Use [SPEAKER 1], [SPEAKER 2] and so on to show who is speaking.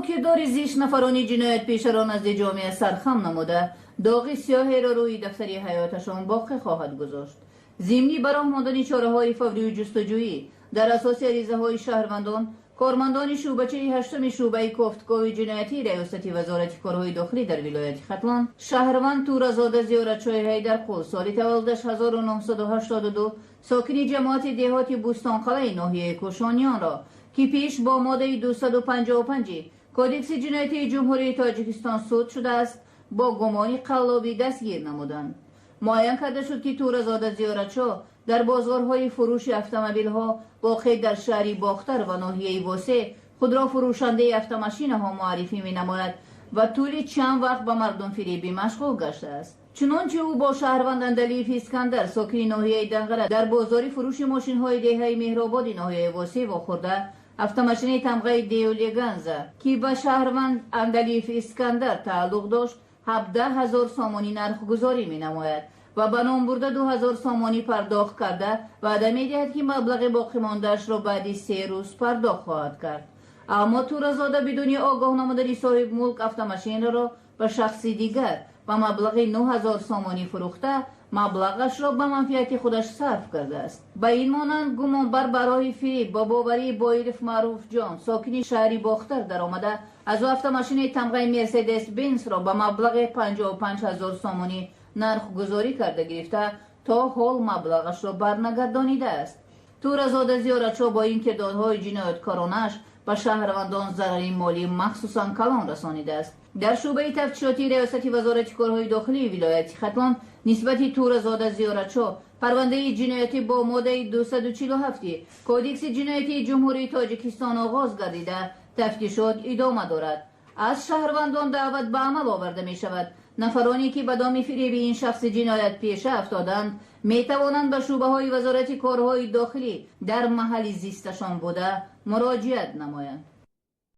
[SPEAKER 1] Кирдори зишт нафарони ҷиноятпешаро назди ҷомеа сархам намуда, доғи сиёҳеро рӯи дафтари ҳаёташон боқӣ хоҳад гузошт. Зимни ба роҳ мондани чораҳои фаврию ҷустуҷӯӣ дар асоси аризаҳои шаҳрвандон, кормандони шӯъбачаи ҳаштуми шӯъбаи кофтукови ҷиноятии Раёсати Вазорати корҳои дохилӣ дар вилояти Хатлон шаҳрванд Туразода Зиёратшоҳи Ҳайдарқул, соли таваллудаш 1982, сокини ҷамоати деҳоти Бӯстонқалаи ноҳияи Кӯшониёнро, ки пеш бо моддаи 255 Кодекси ҷиноятии Ҷумҳурии Тоҷикистон суд шудааст, бо гумони қаллобӣ дастгир намуданд. Муайян карда шуд, ки Туразода Зиёратшоҳ дар бозорҳои фурӯши автомобилҳо воқеъ дар шаҳри Бохтар ва ноҳияи Восеъ худро фурӯшандаи автомашинаҳо муаррифӣ менамояд ва тӯли чанд вақт ба мардумфиребӣ машғул гаштааст. Чунончи ӯ бо шаҳрванд Андалиев Искандар, сокини ноҳияи Данғара, дар бозори фурӯши мошинҳои деҳаи Меҳрободи ноҳияи Восеъ вохӯрда, автомашинаи тамғаи Деолеганза, ки ба шаҳрванд Андалиев Искандар тааллуқ дошт, 17 000 сомонӣ нархгузорӣ менамояд ва ба ном бурда 2000 сомонӣ пардохт карда, ваъда медиҳад, ки маблағи боқимондаашро баъди 3 рӯз пардохт хоҳад кард. Аммо Туразода бидуни огоҳ намудани соҳибмулк автомашинаро ба шахси дигар ба маблағи 9000 сомонӣ фурӯхта, маблағашро ба манфиати худаш сарф кардааст. Ба ин монанд, гумонбар ба роҳи фиреб бо боварии Боиров Маъруфҷон, сокини шаҳри Бохтар, даромада, аз ӯ автомашинаи тамғаи Мерседес Бенсро ба маблағи 55 000 сомонӣ нархгузорӣ карда гирифта, то ҳол маблағашро барнагардонидааст. Туразода Зиёратшоҳ бо ин кирдорҳои ҷинояткоронааш ба шаҳрвандон зарари молии махсусан калон расонидааст. Дар шӯъбаи тафтишотии Раёсати Вазорати корҳои дохилии вилояти Хатлон нисбати Туразода Зиёратшоҳ парвандаи ҷиноятӣ бо моддаи 247 Кодекси ҷиноятии Ҷумҳурии Тоҷикистон оғоз гардида, тафтишот идома дорад. Аз шаҳрвандон даъват ба амал оварда мешавад: нафароне ки ба доми фиреби ин шахси ҷиноятпеша афтоданд, метавонанд ба шӯъбаҳои Вазорати корҳои дохилӣ дар маҳалли зисташон буда муроҷиат намоянд.